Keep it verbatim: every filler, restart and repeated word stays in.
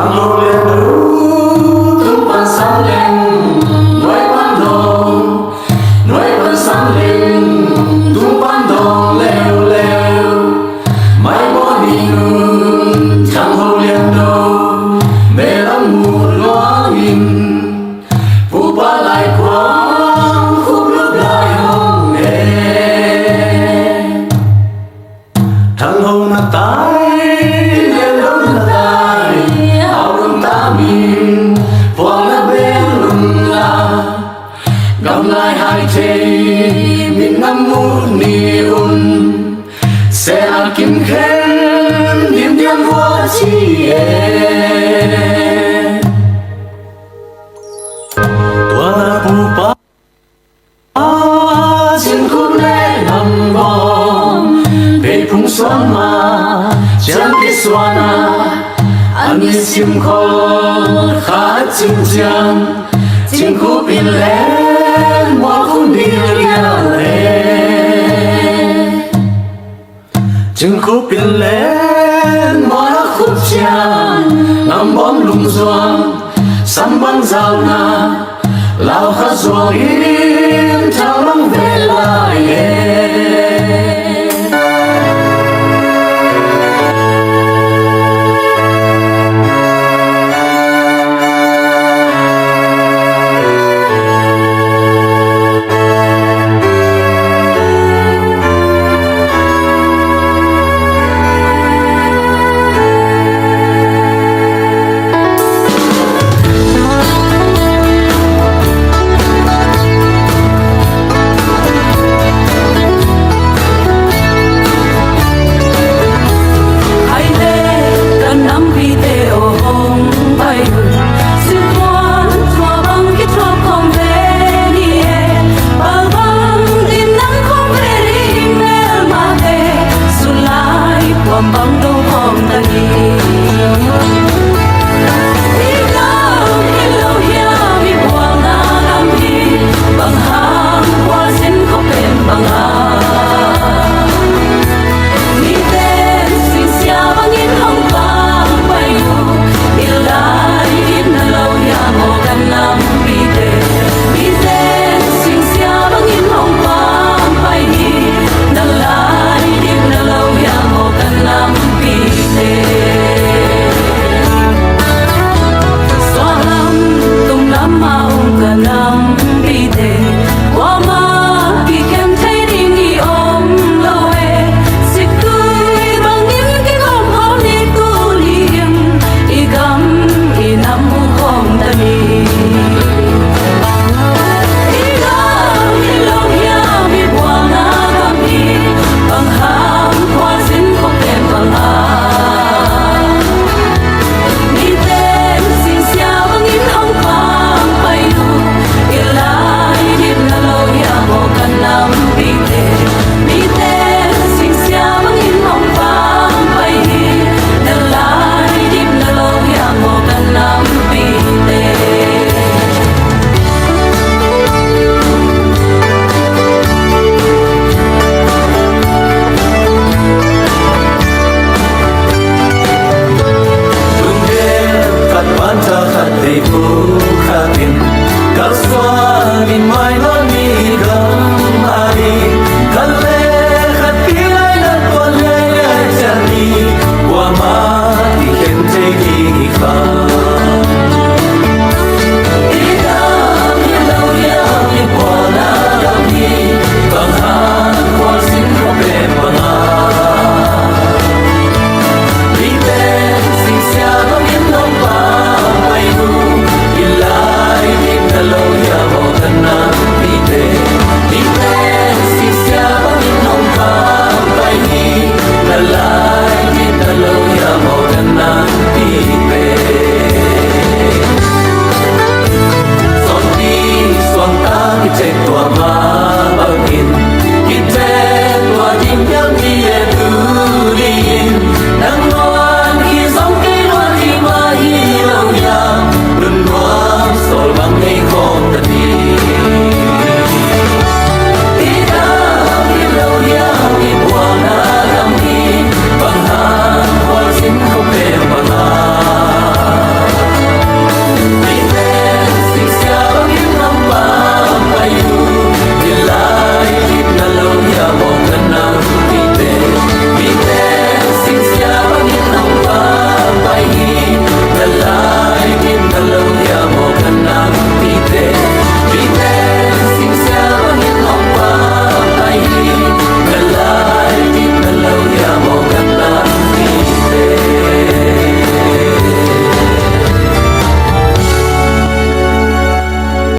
Thang Ho Lian Do, tung pan sang leng, nuai pan dong, nuai pan sang leng, tung pan dong leuleu. Mai bawl ni un, Thang Ho Lian Do, me lam mu luang in, pupa lai kuang khup lup lai hong e. Thang Ho na tai, Lian Do na tai, hau lum ta min, puang na beng lum la. Gam lai hai thei, min na mu ni un, se a kim khen, dim diam vua ci e. Tua na pupa, cingkhup le ngam bawm, pei phung suan ma, ciang kisuan a, an i sim khol kha cing ciang, cingkhup in le mual khum dil liau e. Cingkhup in len mual a khup ciang, ngam bawm lum zuang, sam bang zau na, lau kha zuang in, thang